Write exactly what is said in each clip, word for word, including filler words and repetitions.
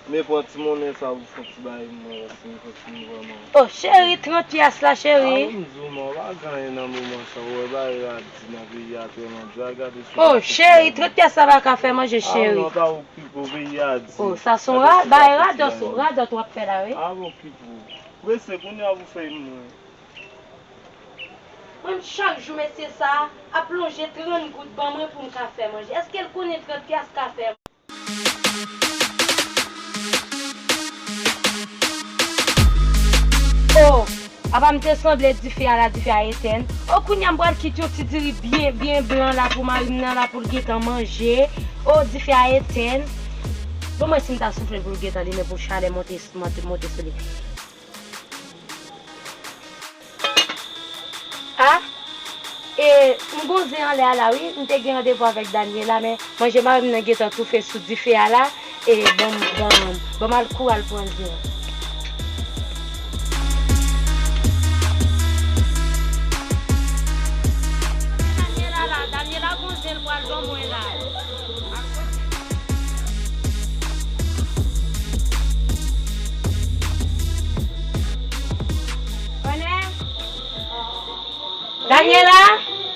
Men pran ti monnen sa pou fè ti bagay mwen, si m kontinye vrèman. Oh, cheri, trant pyas la, cheri. Ah, m di w non, pa gen anyen nan moman sa, ou wè bagay radi nan peyi a tèlman di, al gade sou. Oh, cheri, trant pyas la pa ka fè manje, cheri. Ah, non, pa okipe w, peyi a di. Oh, sa se yon ra-, bagay radòt, radòt w ap fè la, wi. Ah, okipe w. Prese, kounye a pou fè mwen. Mwen, chak jou, mesye sa a ap lonje trant goud ban mwen pou m ka fè manje. Èske l konnen trant pyas ka fè? Oh, apa m te sanble dife a la, dife a etenn. Oh, kounye a m pral kite yon ti diri byen, byen blan la pou mari m nan la pou l gentan manje. Oh, dife a etenn. Bon, mwen si m ta soufle pou l gentan limen pou chalè monte, monte, monte sou li. A, e, m gon zen anlè a la wi, m te gen randevou avèk Daniela, men manje mari m nan gentan toufe sou dife a la, e, ban m, ban m, ban m al kouri al pran zen. Daniela la, Daniela gon zen l pral ban mwen la. Daniela?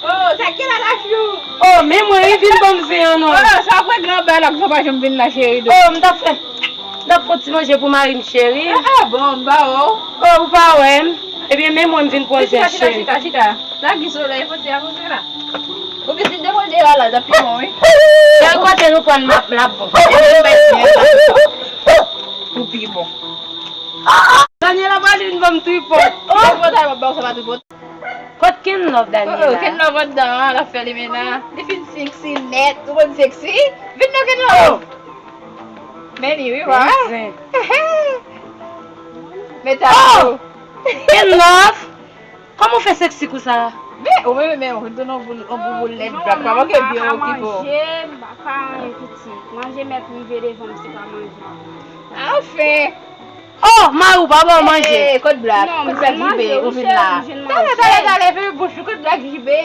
Oh, sa ki la, Dachou? Oh, men mwen, wi, vin ban m zen an non. Oh, sa w kwè gran bagay la, sa w pa janm vin la, cheri, do. Oh, m t ap fè, m t ap fè yon ti manje pou mari m, cheri. Ah, ah, bon, m pa wè w. Oh, ou pa wè m? Ebyen, men mwen, m vin pran zen, cheri. Chita, chita, chita. La ki solèy pote a konsa la. Ou vin demande la, la, ta pi bon, wi. Cheri, kote nou pran m ap, l ap bon. Ebyen, m bay zen an la pou pi bon. Daniela pa vin ban m tripòt. Oh! Tripòt a, m ap ba w sa pa tripòt. Kot Ken Love, Daniela? Oh, oh, Ken Love anndan an, l ap fè li menna. Li fin sexy nèt. Ou konn sexy? Vin non, Ken Love. Men li, wi, wa. Zen. Men ta. Oh! Ken Love! Kòman w fè sexy konsa? Men, ou menm, men, ou vin tounen yon boul, yon boul lèd, black, pa manke byen okipe w. Manje, m pa ka anyen piti. Manje mèt rive devan m, se pa manje. Anfen! Oh, mari w pa ba w manje. Eh, kot Black? Kot Black Jibe, ou vin la? Talè, talè, talè, fè bouch ou, kot Black Jibe?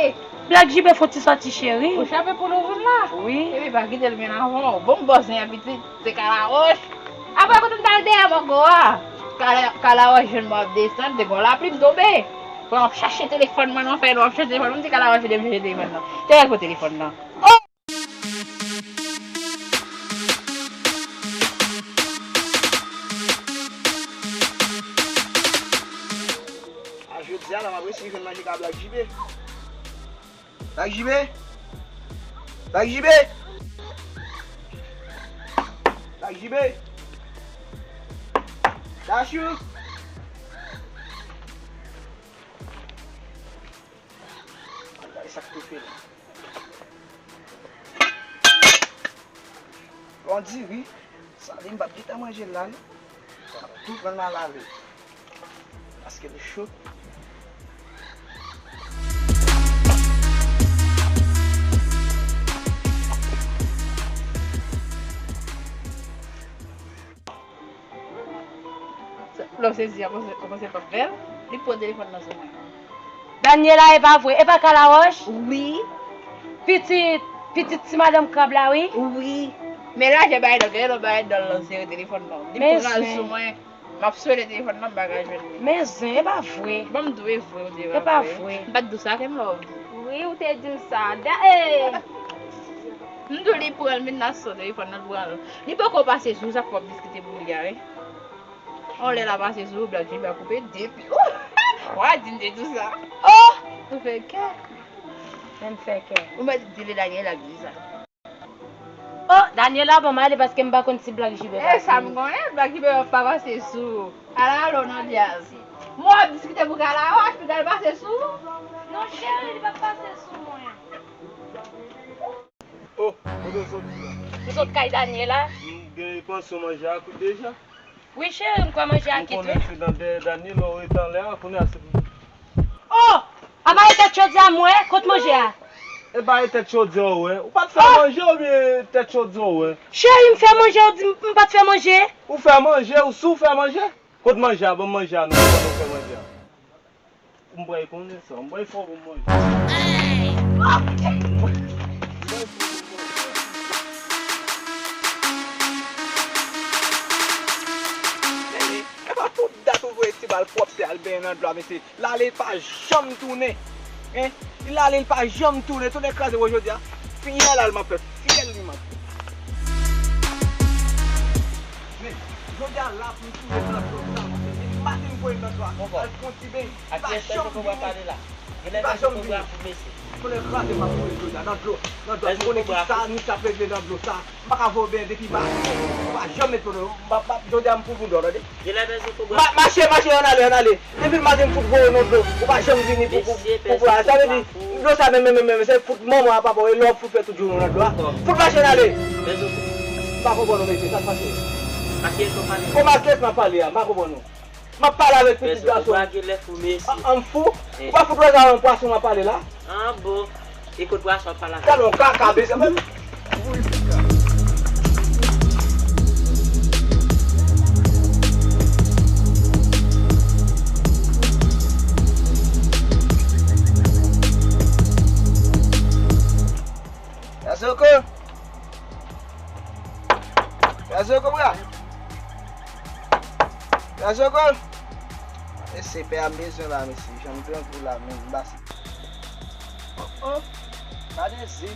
Black Jibe fè yon ti sòti, cheri. Ou chape pou nou vin la? Wi. Epi pa kite l vin avan w. Bon, m bò zen an pitit, se Kalawoch. Apre kote m t al dèyè mango a? Kala, Kalawoch jwenn mwen ap desann, te gon lapli m tonbe. Bon, m ap chache telefòn mwen, non, fè nou ap chache telefòn mwen, m di Kalawoch ede m chache telefòn nan. Te rèl pou telefòn nan. Oh! A jodi a la, m ap resi jwenn manje ka Black Jibe. Black Jibe! Black Jibe! Black Jibe! Dachou! Gade sa k toufe la. Bon diri, sa li m p ap gentan manje l la non. Sa tou pran nan lave. Paske li cho. Lè w sezi a, panse, panse p ap bèl, li pran telefòn nan sou mwen. Daniela, e pa vre, e pa Kalawoch? Wi. Pitit, pitit ti madanm krab la, wi? Wi. Men lajè bagay nan, gade lè bagay nan lan sere telefòn nan. Li pran l sou mwen. M ap swele telefòn nan, m pa ka jwenn li. Men zen, e pa vre. Bon, m di w e vre, ou di e pa vre. E pa vre. M pa t di w sa, Ken Love? Wi, ou te di m sa. Da, eh. M di w li pran l, men nan sou telefòn nan, l pran l. Li poko pase sou sa, fò w ap diskite pou li a, wi. On lè la pase sou ou, Black Jibe a koupe depi. Wa di m te di w sa. Oh! Ou fè kè. Men m fè kè. Ou mèt di li Daniela k di sa. Oh, Daniela ban m ale paske m pa konn si Black Jibe pase. E sa m konnen, Black Jibe pa pase sou ou. Ala alò nan dyaz. Mwen w ap diskite pou Kalawoch, pou l pase sou ou? Non, cheri, li p ap pase sou mwen. Oh, kote w sot la? M sot kay Daniela. M gen pansyon manje a kwit deja. Wi, cheri, m kwè manje a kwit, wi. M konnen se nan dèyè Daniela w rete anlè a, kounye a se pou. Oh! Apa e tèt chodyè a m wè? Kot manje a? E pa e tèt chodyè w wè? Ou pa t fè manje oubyen tèt chodyè w wè? Cheri, m fè manje, ou di m, m pa t fè manje? Ou fè manje, ou si w fè manje? Kot manje a? Ban m manje a non, pandan w fè manje a. M pral konnen sa. M pral fè w pou mwen. Benyen nan dlo a, mesye. L ale, l pa janm tounen. Hein? Li l ale, l pa janm tounen. Tonnè kraze, wè jodi a. Fiyèl al m ap fè. Fiyèl li m ap fè. Men, jodi a la pou m tounen nan dlo sa, monchè. Depi maten m voye l nan dlo a. Al fè yon ti benyen. Li pa janm vini. Li pa janm vini. Tonnè kraze, m ap tounen jodi a nan dlo. Nan dlo a. M konnen ki sa nou t ap regle nan dlo sa. M pa ka voye w benyen depi maten. Ou pa janm met pwoblèm. M ap, m ap, jodi a m pou voudò, tande. Genlè bezwen kobra. Ma-, mache, mache, ann ale, ann ale. Depi maten m fout voye w nan dlo. Ou pa janm vini pou, pou, pou, pou, sa vle di, dlo sa menm, menm, menm, menm, se fout manman a papa w, e lè w ap fout fè tout jounen w nan dlo a. Fout mache, ann ale. M pa konprann ou, mesye, sa k pase? Ak kiyès w ap pale? Kòman ak kiyès m ap pale a? M pa konprann ou. M ap pale avèk pitit gason m. An, an m fou? Ou pa fout wè sa yon pwason m ap pale la? Ah bon. E kot pwason ap pale avèk? Gade yon kaka, mesye, menm. Pè Soko! Pè Soko, bra! Pè Soko! Mesye, pè a m bezwen la, mesye. Jan m grangou la, men m pase. Oh, oh. Gade ze.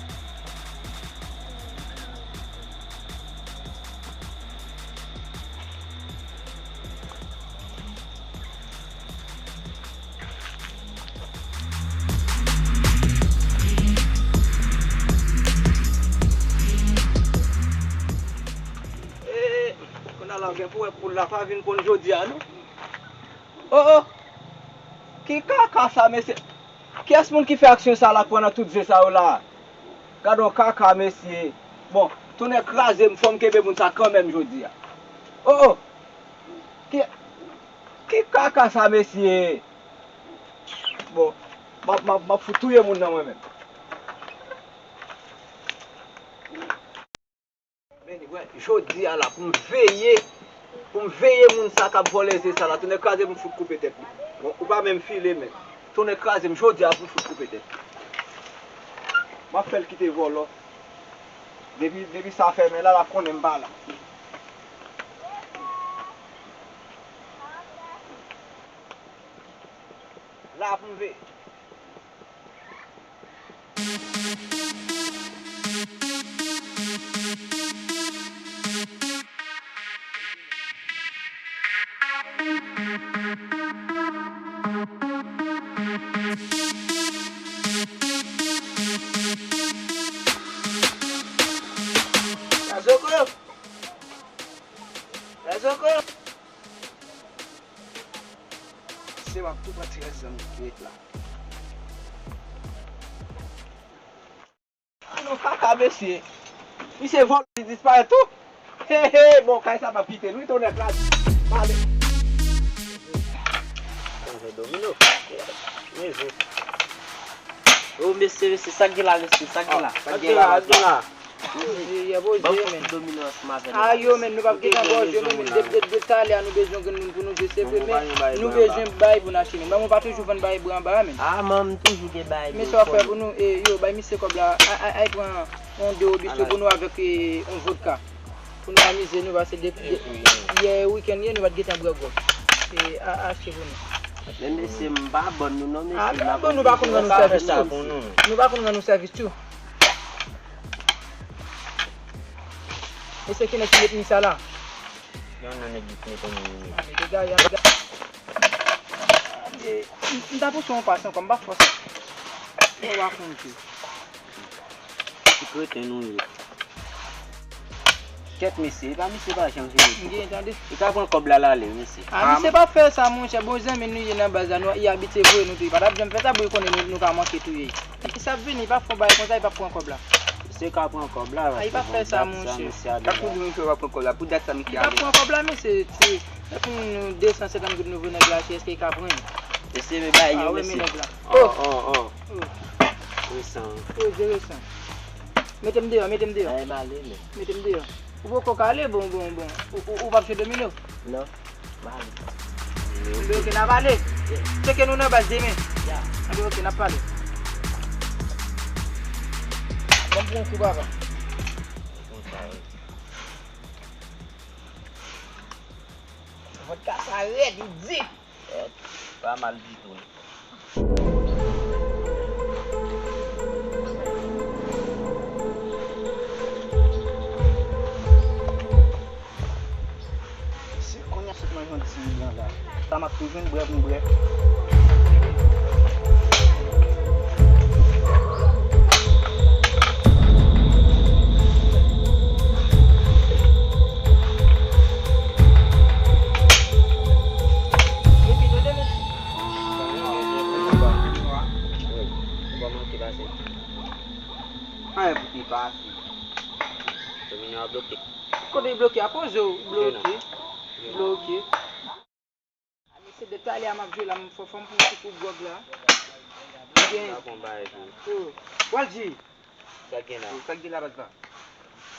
Eh, kounye a la, gen pou wè poul la pa vin ponn jodi a, non. Oh, oh. Ki kaka sa, mesye? Kiyès moun ki fè aksyon sa la k pran nan tout ze sa yo la? Gade yon kaka, mesye. Bon, tonnè kraze m, fò m kenbe moun sa kanmenm jodi a. Oh, oh. Ki, ki kaka sa, mesye? Bon, m ap, m ap, m ap fout touye moun nan mwen menm. Men, wè, jodi a la, pou m veye, pou m veye moun sa k ap vòlè ze sa la, tonnè kraze m, fout koupe tèt li. Bon, ou pa menm file, men tonnè kraze m, jodi a pou m fout koupe tèt li. M ap fè l kite vòlò. Depi, depi sa fèmen la, l ap konnen m pa la. La pou m veye. Pè Soko! Pè Soko! Se w ap tou pran ti rès zanmi ki ret la. Ah non, kaka, mesye. Misye vòlè, li disparèt tou. He, he, bon, kay sa p ap kite l, wi, tonnè kraze. Male. Sa fè domino. Mezon. Oh, mesye, mesye, sa k gen la, mesye, sa k gen la? Sa k gen la, sa k gen la? Ban m fè domino ansanm avè nou. Ah, yo, men, nou p ap gentan ba w jwe, non, men, de, de, de talè a, nou bezwen grenn moun pou nou jwe, se vre, men nou bezwen bay pou n achte, men. Manman w pa toujou vann bay bwa anba a, men. Ah, manman m toujou gen bay. Men sa w ap fè pou nou, e, yo, bay misye kòb la, ay, ay, ay, pran yon de obisyo pou nou avèk, e, yon vodka. Pou nou amize nou, paske depi yè wikenn ye, nou pa t gentan bwè gwòg. E, a, achte pou nou. Men mesye, m pa ban nou non, mesye. Ah, nou pa konn rann nou sèvis tou. Nou pa konn rann nou sèvis tou. E se kilès ki met mi sa la? Yon nan nèg ki met yon mi. Ale, dega, ya, dega. Ale, m, m ta pouse yon pas ankò, m pa fòse. Ou pa konn ki. Ti kreten nou ye. Kèt mesye, e pa misye pa janm vini. M gen tande. Li ka pran kòb la, l ale, mesye. Ah, misye pa fè sa, monchè. Bon zanmi nou ye nan baz la, nou, li abitye voye nou touye. Pa t ap janm fè sa, bon, li konnen nou, nou ka manke touye. Li sa ap vini, li pa fè yon bagay konsa, li p ap pran kòb la. Misye ka pran kòb la, ah, li pa fè sa, monchè. Sa pou di misye pa pran kòb la, pou dat sa misye ale. Li p ap pran kòb la, mesye, se, se pou nou de san senkant goud nou voye nèg la, èske li ka pran? Mesye, men bay yo, mesye. Ah, wi, men nèg la. Oh, oh, oh. Resan. Oh, je resan. Mete m deyò, mete m deyò. Ay, m ale, men. Mete m deyò. Ou poko ka ale, bon, bon, bon. Ou, ou, ou p ap jwe domino? Non, m ale. Anben, oke, n ap ale. Yeah. Tcheke nou nan baz demen. Yeah. Anben, oke, n ap pale. Ban m pran yon kou, papa. Konsa, wi. Vòdka sa rèd, li di. Eh, Pa mal ditou, non. Se kounye a sot mwen jwenn ti milyon la. Sa m ap tou jwenn bwè pou m bwè. Anyen pou te pase. Domino a bloke. Kote li bloke a? Poze w, bloke. Bloke. A, mesye, depi talè a m ap jwe la, m fò, fò m pran ti kou gwòg la. Gen. Sa bon bagay tou. Oh. Walji. Sa gen la? Sa gen la, baz la?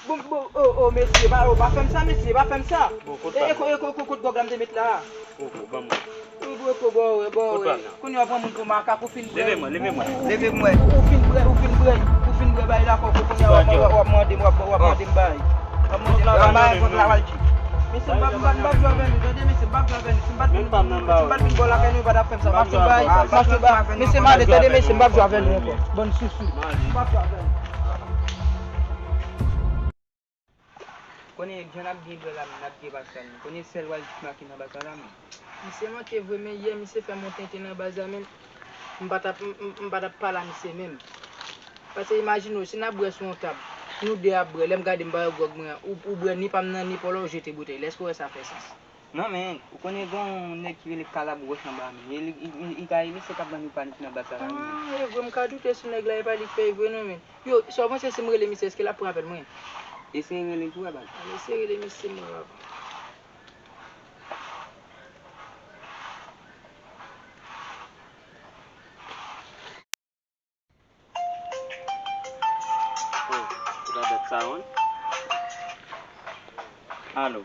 Bon, bon, oh, oh, mesye, pa, oh, pa fè m sa, mesye, pa fè m sa. Bon, kot pa, e, e, ko-, ko-, kot gwòg la m te met la? Oh, oh, ban mwen. Wi, bro, ko, bò, wè, bò, wè. Kounye a w ap pran moun pou makak, ou fin bwè. Leve mwen, leve mwen. Leve mwen. Ou fin bwè, ou fin bwè, ou fin bwè, bay la kòb, kounye a w ap, w ap, w ap mande m, w ap, w ap mande m bay. W ap mande m bay, gwòg la, Walji. Mesye, m p ap, m p ap, m p ap jwe avè nou, tande, mesye, m p ap jwe avè nou. Si m pa t vin, si m pa t vin bò lakay nou, yo pa t ap fè m sa. M ap jwe bay, m ap jwe bay. Mesye, m ale, tande, mesye, m p ap jwe avè nou ankò. Bann sousou. M p ap jwe avè nou. Konnen jan n ap gen dwèl la, men n ap gen Pascal, men konnen sèl Walji ki make nan baz la, men. Misye manke vre, men yè misye fè m yon tenten nan baz la, men m pa t ap, m, m, m pa t ap pale a misye menm. Paske imajine w, si n ap bwè sou yon tab, nou de ap bwè, lè m gade m ba yo gwòg mwen an, ou, ou bwè ni pa m nan, ni pa w la, ou jete boutèy la, èske w wè sa fè sans? Non, men, ou konnen gen yon nèg ki rele Kalab Wòch anba a, men. E li, li, li, li ka, e misye k ap ban nou panik nan baz la, la, men. Ah, e vre, m ka doute sou nèg la, e pa li k fè l vre, non, men. Yo, sa w panse si m rele misye, èske l ap pran apèl mwen? Eseye rele l pou wè, baz. Al eseye rele misye, mwen, papa. Oh, ou ta bèt sa, wi. Alo.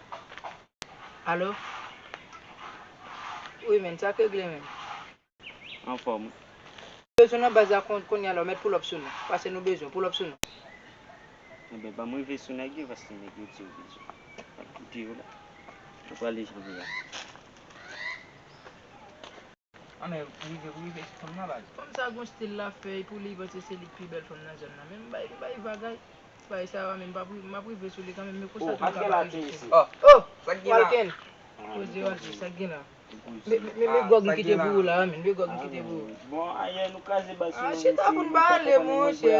Alo? Wi, men, sa k regle, men. Anfòm, wi. Bezwen nan baz la kon-, kounye a la, ou mèt pull up sou nou. Paske nou bezwen, pull up sou nou. Enben, ban m rive sou nèg yo, paske nèg yo di yo bezwen. Koute yo la. Yo prale jan yo a. Anmè, rive, rive sou fanm nan, baz. Fanm sa gon stil l ap fè, epi li panse se li k pi bèl fanm nan zòn nan. Men m bay, m bay vag, ay. Bay sa yo a, men m p ap ri-, m ap rive sou li kanmenm, men konsa tou m ka pa rive sou li. Oh, oh, Walken. Poze, Walken, sa k gen la? Men, men, men gwòg m kite pou ou la, men, men gwòg m kite pou ou. Bon, ayè nou kraze baz sou nou, chita pou n pale, monchè.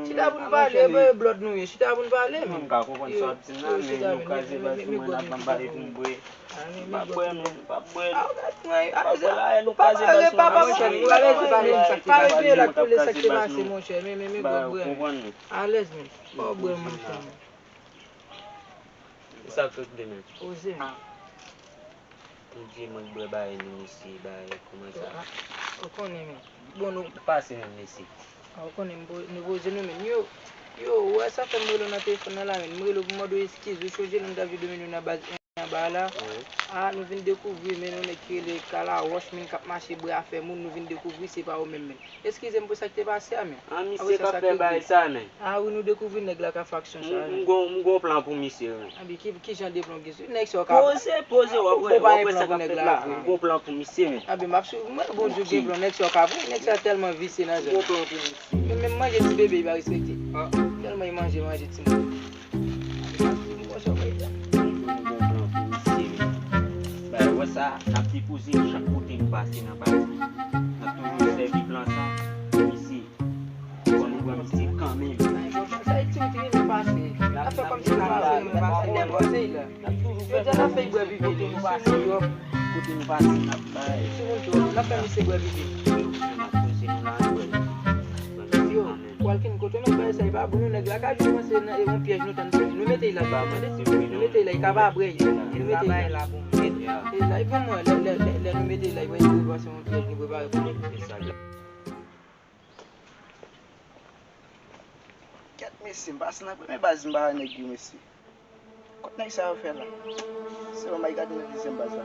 Chita pou n pale, e blòd nou ye, chita pou n pale, men. Mwen m ka konprann sa w ap di m nan, men nou kraze baz sou mwen, n ap ban m pale pou m bwè. M pa bwè, men, m pa bwè. M pa bwè la, ayè nou kraze baz sou mwen, monchè. Pa rete la pou lè sa k te pase, monchè, men, men, men gwòg bwè. Alèz, men. Pa w bwè, monchè. E sa k ret demen? Poze. Poze, mwen bwè bagay nou, mesye, bagay, kòman sa? Ah, ou konnen, men. Bon, nou pase menm, mesye. Ah, ou konnen, nou poze nou, men. Yo, yo, ou wè sa fè m rele w nan telefòn nan la, men. M rele w pou mande w eskiz. Ou sonje lè m t ap jwe domino nan baz anba a la? Wi. Ah, nou vin dekouvri, men, yon nèg ki rele Kala Wòch, men, k ap mache bwè afè moun, nou vin dekouvri se pa ou menm, men. Eskize m pou sa k te pase a, men. Ah, misye k ap fè bagay sa, men. Ah wi, nou dekouvri nèg la k ap fè aksyon sa a, men. M, m gon, m gon plan pou misye, men. Anben, ki, ki jan de plan w gen sou nèg sa yo ka... Poze, poze, w ap wè, w ap wè sa k ap fèt la. M gon plan pou misye, men. Anben, m ap swiv, mwen, bon, Dye gen plan, nèg sa yo ka pran, nèg sa tèlman visye nan zòn nan. M gon plan pou misye. Men, menm manje ti bebe, li pa respekte. Tèlman li manje, manje timoun. Bay, wè sa, n ap depoze chak kote nou pase nan baz la. N ap toujou sèvi plan sa. Misye, fò nou pran misye kanmenm. Sa e ti wout li nou pase. N ap fè kòmsi nou pase, nou pase, nenpòt peyi la. Jodi a n ap fè bwè pipi, kote nou pase, kote nou pase, n ap bay. Timoun tou, n ap fè misye bwè pipi. N ap poze nou la, bwè. Yo. Walken, kote w mèt bay sa, e pa bon non, nèg la ka jis panse nan, e yon pyèj nou tann pou li. Nou mete l la, tande? Nou mete l la, li ka pa bwè, e nou mete l la. E la, e pou mwen, lè, lè, lè, lè nou mete l la, li panse yon pyèj nou prepare pou li. Kèt, mesye, m pase nan premye baz, m pa wè nèg yo, mesye. Kot nèg sa yo fè la? Se yon bay gade nan dezyèm baz la.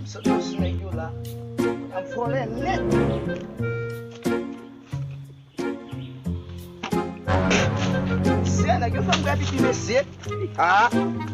Sot nan sou nèg yo la. Ap vòlè nèt. Mesye, nèg yo fè m graviti, mesye. Ah.